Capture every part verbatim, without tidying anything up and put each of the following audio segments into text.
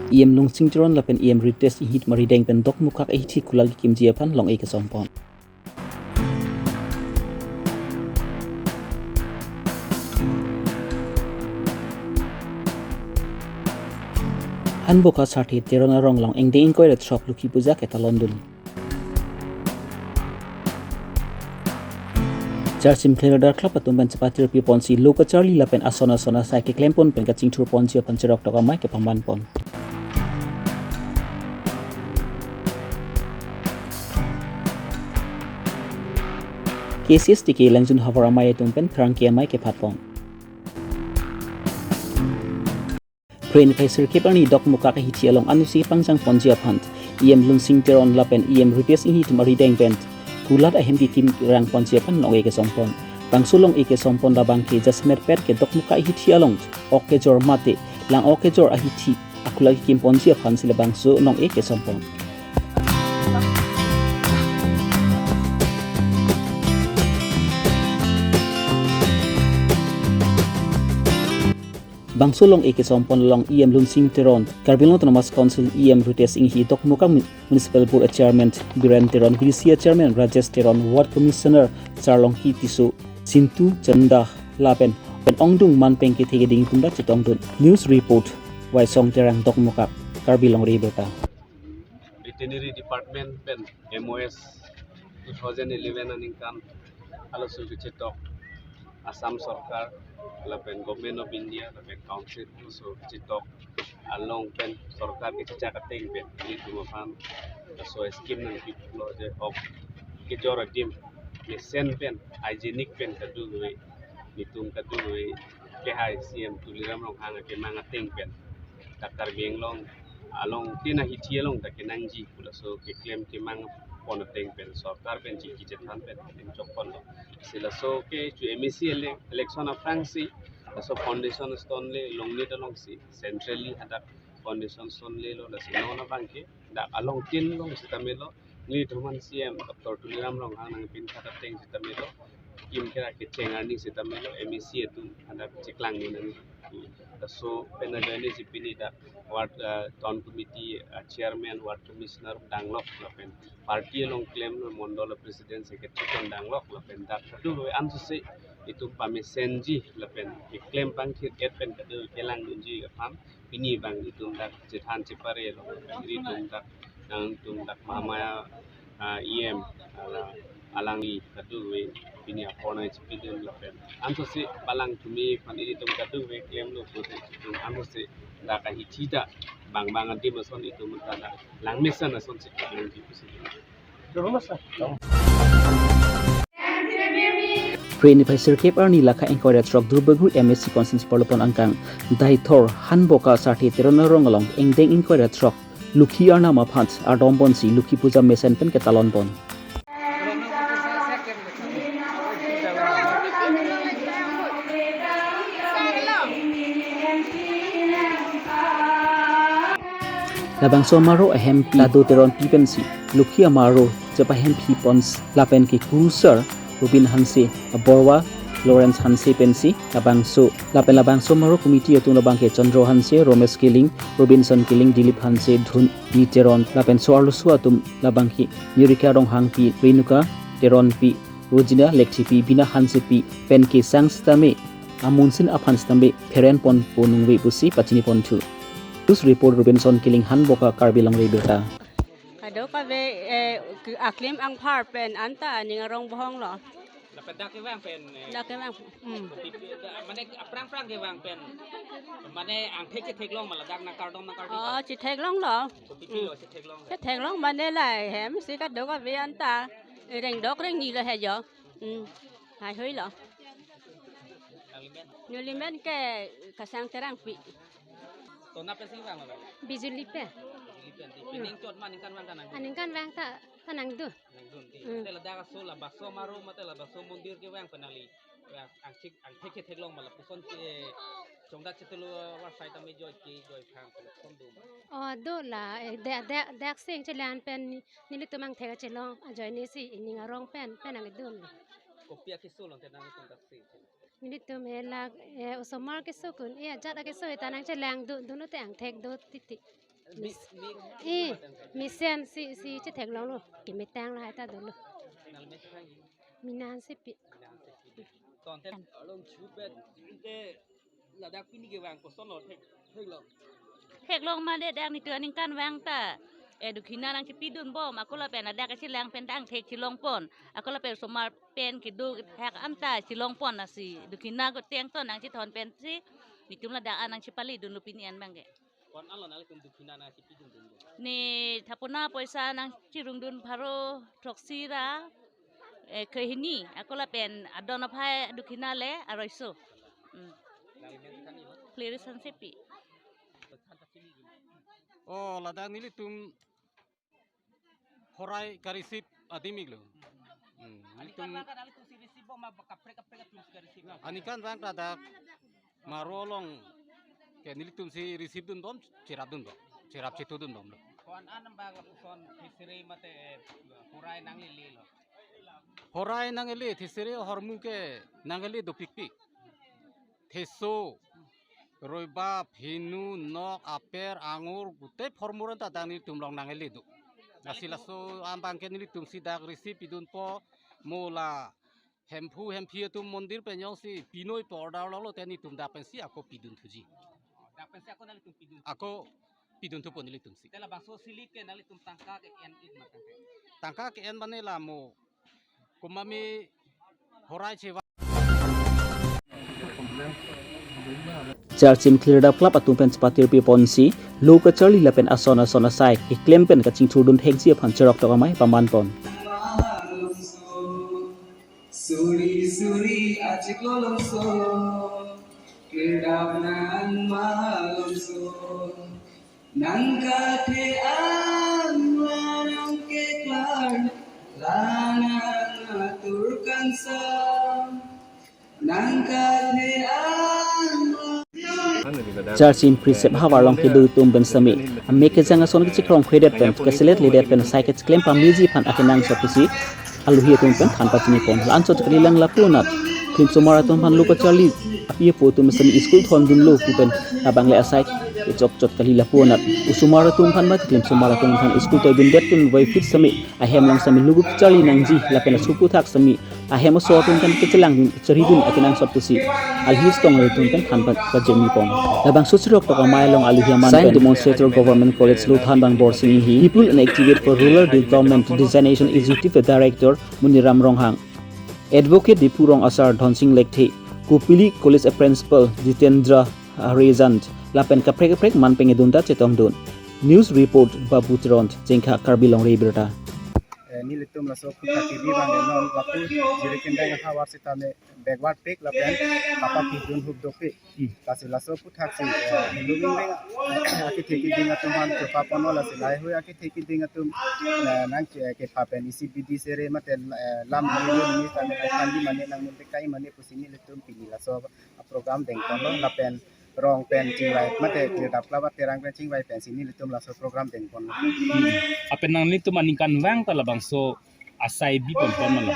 E M Lunsing Teron lapen E M Ritesh Enghi atum arideng pen Dokmoka ahithi kulal kekimji aphan long-e kesompon. Hanboka Sarthe Teron arong along angdeng ingkoi ra throk Lokhi Puja ketalondun. Charchim Klerkdar Club atum pen chepatir piponsi lo kacharli lapen ason ason asai keklempon pen kachingthurponji aphan cheroktok amei kepamanpon. K C S T K Langjun havar amei atum pen pherangke amei kephatpon. Phre niphai sirkep arni Dokmoka ahithi along anutsi pangjangponji aphan E M Lunsing Teron lapen E M Ritesh Enghi atum arideng pen kulat ahem kekim rangponji aphan long-e kesompon. Bangso long-e kesompon labang ke jasemet pen ke Dokmoka ahithi along ok kejor mate lang ok kejor ahithi akulal kekimponji aphansi labangso long-e kesompon. Bangso long-e kesompon along E M Lunsing Teron, Karbi Anglong Autonomous Council E M Ritesh Enghi, Dokmoka Mu-, Municipal Board Chairman Biren Teron, B D C A Chairman Rajesh Teron, Ward Commissioner Sarlongki Tisso, Sintu Chanda lapen pen ongdung man pengkethe keding atum ta chetongdun. News report, Waisong Terang, Dokmoka, Karbi Longri Abirta. Veterinary Department pen M O S two thousand eleven aningkan halaso kechetok Assam Sorkar lapen Government of India lapen Council halaso kechetok along pen sorkar kechechak ateng pen ilitum aphan laso scheme nangpilo je ok kejor adim mesen pen hygienic pen kadokave, nelitum kadokave kehai C M Tuliram Ronghang akemang ateng pen dak Karbi Anglong along tin ahithi along dak kenangji pu laso keklem kemangpon ateng pen sorkar pen chingki chethan pen adim chokponlo. Si laso ke chu M A C ele-, election aphrangsi laso foundation stone le longle ta longsi centrally hadak foundation stone lelo, lasi non abang ke dak along tin along sitame lo, nelitum aphan C M Doctor Tuliram Ronghang nangpinkhat ateng sitame lo, kim kera kecheng arni sitame lo, M A C atum hadak cheklangdun nang. Laso pen ajoine si pini dak ward, uh, town committee, uh, chairman, ward commissioner danglok lapen party along klemlo, mondol president, secretary pen danglok lapen dak kadokave ansose itum pamesenji lapen keklem pangthir-et pen kadokave kelangdunji aphan pini abang itum dak chethan chepare lo, ilitum dak nangtum dak Mahamaya, ah, E M, ala, alangli kadokave pini apor nangchipidun lapen ansose palang tumi aphan ilitum kadokave klemlo pute itum ansose dak ahithi ta bang bang adim ason itum ta dak langmesen asonsi klemji pusi. Phre niphai sirkep arni lakha ingkoi ra throk Duarbagori M A C constituency parlopon angkang Deithor Hanboka Sarthe Teron arong along angdeng ingkoi ra throk Lokhi arnam aphan ardomponsi Lokhi Puja mesen pen ketalonpon. Labangso amaro ahempi Lado Teronpi pensi Lokhi amaro chepahempiponsi lapen ke kurusar Rubin Hanse, aborwa Lawrence Hanse pensi labangso, lapen labangso amaro committee atum labang ke Chandra Hanse, Romesh Killing, Robinson Killing, Dilip Hanse, Dhun Teron, lapen so-arloso atum labang ke Nirika Ronghangpi, Renuka Teronpi, Rojina Lekthipi, Bina Hansepi pen kesang sitame amunsin aphan sitame pherenponpo nungve pusi pachiniponthu. News report, Robinson Killing, Hanboka, Karbi Longri Abirta. Kadokave, eh, ke-, aklem angphar pen anta aning arong bohong lo. Lapen dak kevang pen, eh, dak kevang, hmm. Mane aphrang aphrang kevang pen. Mane angthek chetheklong ma ladak nangkardom nangkardi. Oh, chetheklonglo. Kopi lo chetheklong. Chetheklong mane la hem si kadokave anta rengdok rengni lo he jo. Hmm. Haihui lo. Nanglimen? Nelimen ke Kasang Terangpi. To nap pensi vang lo? Bijuli pen. Bijuli pen. Hmm. Pining chot ma ningkan vang ta nang? Aningkan vang ta, ta nangdun. Nangdun ti. Hmm. Mate ladak aso labangso amaro, mate labangso mondir kevang pen nangli. Vang angthek, angthek chetheklong ma lapuson ke chongdat chetulu war side tame joi ke joi phang pen lapuson do ma? Oh, do la, eh, dak, dak, daksi chelang pen nelitum angthek chelong ajoine si ining arong pen, pen nangdun. Kopi akeso longte nangtum daksi? Nelitum he lak, eh, osomar keso kun, eh, ajat akeso ta nangchelangdun, dunlote angthek do titi. Mis-, mi-, eh, mesen si, si chetheklonglo. Kemetang lahai ta dolo. Minan si pi. Tonten along chupet, te ladak pini kevang kosonlo thek, theklong. Theklong mate dak netum aningkanvang ta, eh, dukhina nangchepidunbom, ako lapen ladak kachelang pen ta angthek chelongpon. Ako lapen osomar pen kedo kethak anta chelongpon, lasi dukhina koteng ton nangchethon pensi netum ladak an nangchepalidunlo pini an abangke. Ko-an anlo nanglitum dukhina nangchepidundunlo? Ne thapona poisa nangcherungdun pharo throksi ra, eh, krehini, ako lapen adon aphai dukhina le aroiso. Hmm. Nangli men than ilo? Clarice Hansepi. Than ta chini gini. Oh, ladak nelitum horai ka-receive adim iklo. Hmm, nelitum aningkanvang ta nanglitum si receive bom ma kaprek kaprek atum si ka-receive bom? Aningkanvang ta dak Maro along ke nelitum si receive dunbom, cherapdunbom, cherap chetudunbomlo. Ko-an an abang lapuson thesere mate, eh, horai nanglelelo? Horai nanglele, thesere ahormu ke nanglele dopikpik. Theso, roibap, hinu, nok, aper, angur, gutei ahormu anta dak nelitum along nanglele do. Lasi laso abangke nelitum si dak receive pidunpo, mo la Hemphu Hemphi atum mondir pen jongsi pinoi pu order longlo te netum dak pensi ako pidunthuji. Dak pensi ako nanglitum pidun. Ako pidunthupo nelitum si. Te labangso silik ke nanglitum tangka ke-en ik ma tangka? Tangka ke-en mane la mo komatne horai chewa. Charchim Clear Up Club atum pen chepatirpi ponsi lo kacharli lapen ason ason asai keklem pen kachingthurdun thekji aphan cheroktok amei pamanpon. Suri suri achiklo longso, kedap nang malongso, nang kathe ang nang keklar, la nang atur kansa, nang kathe ang. Charchim Precept havar along kedo atum pen sitame amek kejang ason kechikhrong kredet pen keselet ledet pen asai kechiklem pameji aphan akenangsot pusi aluhi atum pen than pachinipon. La-anchot kalilang lapu anat klimsomar atum aphan lo kacharli api apo atum sitame school thondunlo pu pen labang le asai kechokchot kali lapu anat. Osomar atum aphan mate klimsomar atum aphan school toidundet pen voiphit sitame ahem along sitame lugup charli nangji lapen asopo thak sitame ahem aso atum aphan kachelangdun charlidun akenangsot pusi aluhi sitong atum pen than pa-, pajirmipon. Labangso cheroktok amei along aluhi aman pen Demonstrator Government College Lothanbang Borsing Enghi, People and Activate for Rural Development Designation Executive Director Muniram Ronghang, Advocate Diphu Rong Asar Dhonsing Lekthe, Kopili College a Principal Jitendra Harijan, lapen kaprek kaprek man pengedun ta chetongdun. News Report Babu Teron, Jengkha Karbi Longri Abirta. Eh, nelitum laso aphuthak kebi abang non lapu jirikin dang havar sitame backward pik lapen kapapidun hup dopik. Hmm. Lasi laso aphuthak si, eh, lubing ring, eh, akethe keding atum aphan chopaponlo, lasi laheihui akethe keding atum, eh, nang ke, kepha pen isi bidi sere mate, eh, lam ni ni tame nang kandi mane nang muntik kai mane pusi nelitum pini laso program dengponlo lapen rong pen chingvai mate Clear Up Club aterang pen chingvai pensi nelitum laso program dengponlo. Hmm. Lapen nanglitum aningkanvang ta labangso asai biponpon ma lo?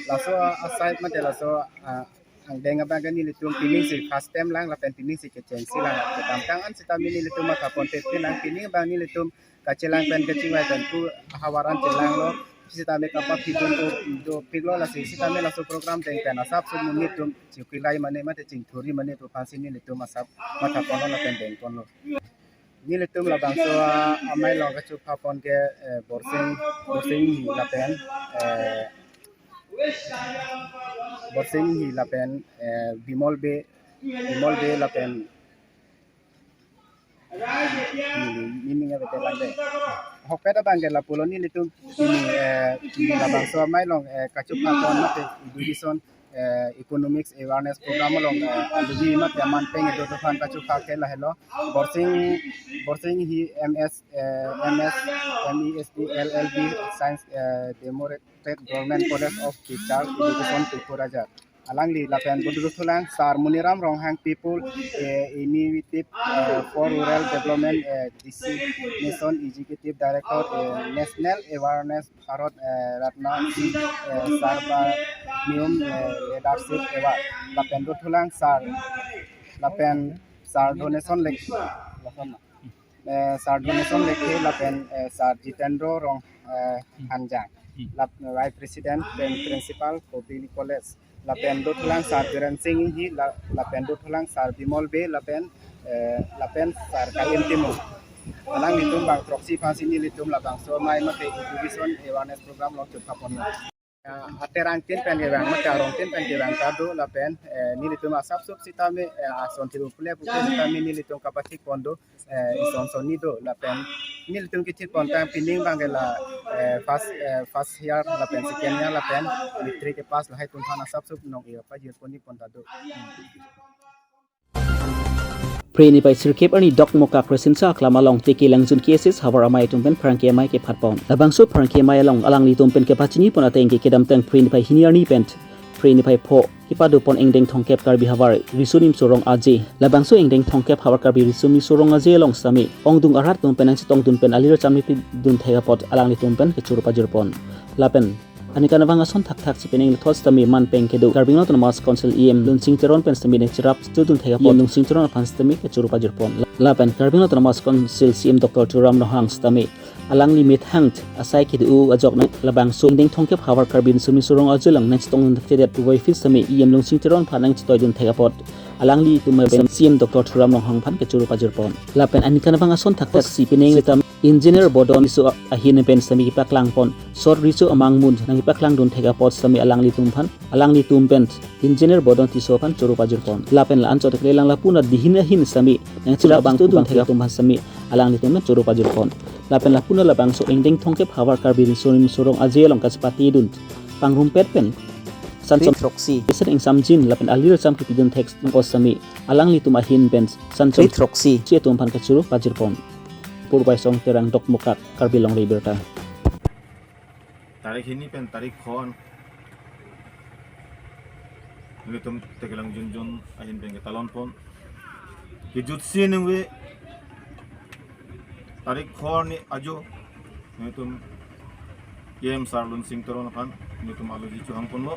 Laso asai mate laso, ah, angdeng abang ke nelitum pining si first time lang lapen pining si kechengsi lang. Kedamtang an sitame nelitum mathaponpe lang, pining abang nelitum kachelang pen kachingvai pen pu havar an chelanglo. Sitame kapapidun do, dopiklo, lasi sitame laso program deng pen asapso monit atum chikilai mane mate chingthurji mane pu aphansi nelitum asap mathaponlo lapen dengponlo. Nelitum labangso amei along kachopapon ke, eh, Borsing, Borsing Enghi lapen, eh, Borsing Enghi lapen, eh, Bimol Bey, Bimol Bey lapen, hmm, meaning apa te lang de. Ahokpet abang ke lapulo nelitum pini, eh, pini labangso amei along, eh, kachopapon mate education, eh, economics awareness program along, eh, alubi mate aman pengedun atum aphan kachopa ke lahelo. Borsing, Borsing Enghi M S, eh, M S, M E S T, L L B, Science, eh, Democratic Government College of Teacher Education Kokrajhar. Alangli lapen boduru thulang Sar Muniram Ronghang People, eh, Initiative, eh, for Rural Development, eh, Designation Executive Director, eh, National Awareness Bharat, eh, Ratna Singh, eh, Sarvanium, eh, Leadership Award. Lapen dothulang Sar, lapen Sar Donation Lek, lapen eh, Sir Donation Lekthe lapen, eh, Sir Jitendra Rong, eh, Hanjang, lap, Vice President pen Principal Kopili College, lapen dothulang Sir Biren Singh Enghi, la-, lapen dothulang Sir Bimol Bey, lapen, eh, lapen Sir Kalim Timung. Alanglitum bang throksi aphansi nelitum labangso amei mate education awareness program along chepapon. Ah, aterang tin pen kevang, mate arong tin pen kevang ta do lapen, eh, nelitum asapsap sitame, eh, ason thiru pule pule sitame nelitum kapathik pon do, eh, ison sonni do lapen nelitum kethik pon tang pining bang ke la, eh, first, eh, first year lapen second year lapen matric ke pass lahai atum aphan asapsap nong-e pajir pon ni pon ta do. Phre niphai sirkep arni Dokmoka Crescent Aklam along Tekelangjun K S S havar amei atum pen pherangke amei kephatpon. Labangso pherangke amei along alanglitum pen kepachinipon ateng ke kedamtang Phre niphai hini arni pen Phre niphai pho kepadopon ingdeng thomkep Karbi havar Riso Nimso Rong Aje. Labangso ingdeng thomkep havar Karbi Riso Nimso Rong Aje along sitame ongdung arat atum pen nangchetongdun pen alir cham nipidun thek apot alanglitum pen kechoro pajirpon. Lapen aningkan abang ason thakthak si penang lethot sitame man pen kedo Karbi Anglong Autonomous Council E M Lunsing Teron pen sitame nangcherap studun thek apot Lunsing Teron aphan sitame kechoro pajirpon. Lapen Karbi Anglong Autonomous Council C E M Doctor Tuliram Ronghang sitame alangli methang asai kedo ajok nang labangso ingdeng thomkep havar Karbi Riso Nimso Rong Aje along nangchetongdun thekthedet puvoiphit sitame E M Lunsing Teron aphan nangchetoidun thek apot alanglitum pen C E M Doctor Tuliram Ronghang aphan kechoro pajirpon. Lapen aningkan abang ason thakthak si penang sitame Engineer Bodon Tisso ahin pen sitame kepaklangpon. Sot riso amangmun nangkepaklangdun thek apot sitame alanglitum aphan, alanglitum pen Engineer Bodon Tisso aphan choro pajirpon. Lapen la-an chot kelelang lapu-an dihin ahin sitame nangcherap abang studun thek atum aphan sitame alanglitum pen choro pajirpon. Lapen lapu-an labangso ingdeng thomkep havar Karbi Riso Nimso Rong Aje along kachepatedun pangrumpet pen Sansom Three throksi. Esen ingsamjin lapen alir cham kepidun thek apot sitame alanglitum ahin pen Sansom Three throksi. Si atum aphan kechoro pajirpon. Purbai Song Terang, Dokmoka, Karbi Longri Abirta. Tarik hini pen tarik pho an nelitum Tekelangjun zone ahin pen ketalonpon. Kejutsi ningve tarik pho arni ajo nelitum E M Sir Lunsing Teron aphan nelitum alohi chohangponlo.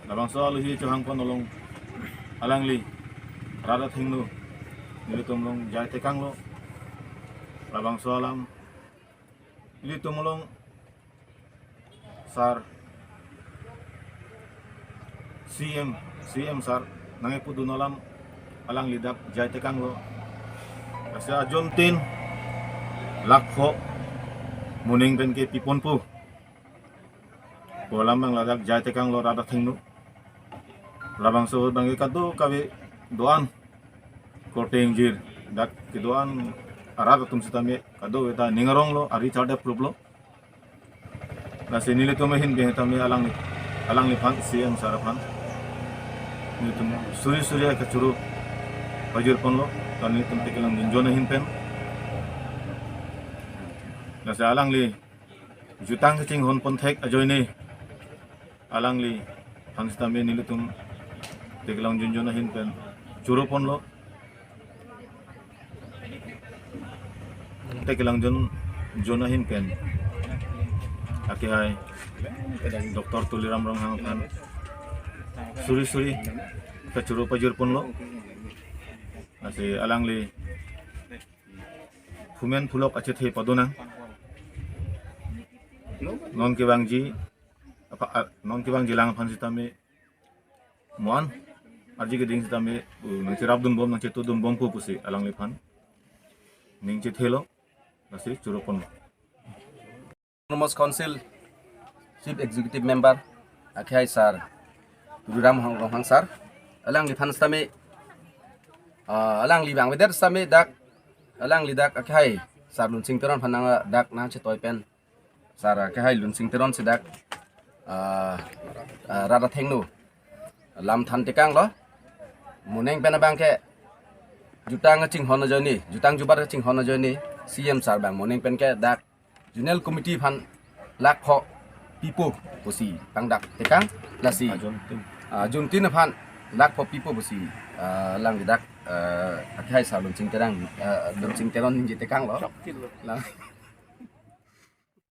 Labangso alohi chohangpon along alangli rat athengno nelitum along jai tekanglo. Labangso alam nelitum along Sir C M, C M Sir nangkepudun alam alangli dak jai tekanglo. Lasi ajon tin lakh pho moning pen kepiponpo pu alam abang ladak jai tekanglo rat athengno. Labangso abang ke kadokave do-an korte ingjir dak kedo-an arat atum sitame kadokave ta ning aronglo, ari chardap pruplo. Lasi nelitum ahin pen sitame alang, alangliphan C M Sir aphan nelitum suri suri kechoro pajirponlo, ta nelitum Tekelangjun zone ahin pen. Lasi alangli jutang kachinghonpon thek ajoine alangliphan sitame nelitum Tekelangjun zone ahin pen choroponlo. Tekelangjun zone ahin pen akehai Doctor Tuliram Ronghang aphan suri suri kechoro pajirponlo. Lasi alangli phumen phulok achethe padonang. Non kevangji apa, a, non kevangji lang aphan sitame mo-an arje keding sitame, uh, nangcherapdunbom, nangchetodunbompo pusi alangliphan ning chethelo, lasi choroponlo. Autonomous Council Chief Executive Member akehai Sir Tuliram Hong-, Ronghang Sir, alangliphan sitame, ah, alangli bang avedet sitame dak, alangli dak akehai Sir Lunsing Teron aphan nang dak nangchetoi pen Sir akehai Lunsing Teron si dak, ah, ah, rat athengno lam than tekanglo. Moning pen abang ke jutang chinghon ajoine, jutang jubat chinghon ajoine, C M Sir bang moning pen ke dak Zonal Committee aphan lakh pho pipo pusi pangdak tekang, lasi ajon tin, ah, zone tin aphan lakh pho pipo pusi, ah, alangli dak, ah, akehai Sir Lunsing Teron, ah, Lunsing Teron ningje tekanglo. Lang